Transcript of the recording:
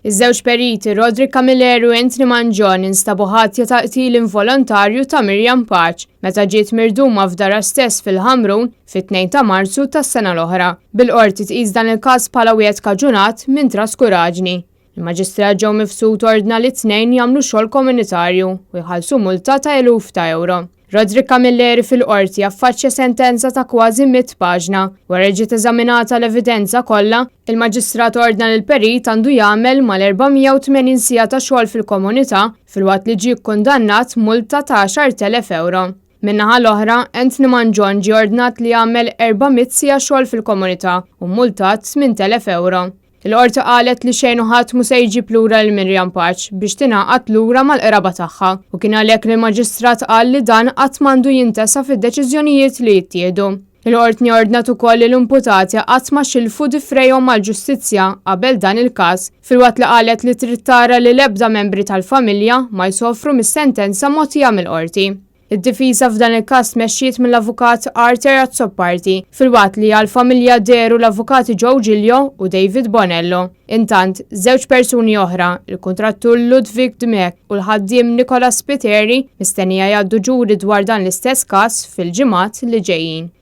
Iż-żewġ periti Roderick Camilleri u Anthony Mangion instabu ħatja ta' qtil involontarju ta' Miriam Pace meta ġiet mirduma f'darha stess fil-Ħamrun fit-2 ta' Marzu tas-sena l-oħra, bil-Qorti tqis dan il-każ bħala wieħed kaġunat minn traskuraġni. Il-Maġistrat Joe Mifsud ordna li t-tnejn jagħmlu xogħol komunitarju u jħallsu multa ta' eluf ta' ewro. Roderick Camilleri fil-Qorti affaċċja sentenza ta' kważi 100 paġna. Wara li ġiet eżaminata l-evidenza kollha, il-Maġistrat ordna li l-perit għandu jagħmel mal-480 siegħa ta' xogħol fil-komunità filwaqt li ġie kkundannat multa ta' 10,000 ewro. Min-naħa l-oħra, Anthony Mangion ġie ordnat li jagħmel 400 siegħa xogħol fil-komunità u mmultat 8,000 ewro. Il-Qorti qalet li xejn u ħadd mhu se jġib lura lil Miriam Pace biex tingħaqad lura mal-qraba tagħha u kien għalhekk li l-Maġistrat qal li dan qatt m'għandu jintesa fid-deċiżjonijiet li jittieħdu. Il-Qortni ordnat ukoll li l-imputati qatt ma xilfu difrejhom mal-ġustizzja qabel dan il-każ, filwaqt li qalet li trid tara li l-ebda membri tal-familja ma jsofru mis-sentenza mogħtija mill-Qorti. Id-difiża f'dan il-każ tmexxiet mill-Avukat Arthur Azzopardi, filwaqt li għall-familja dehru l-Avukati Joe Giglio u David Bonello. Intant, żewġ persuni oħra, il-kuntrattur Ludwig Dimech u l-ħaddiem Nicolas Spiteri, mistennija jgħaddu ġuri dwar dan l-istess każ fil-ġimgħat li ġejjin.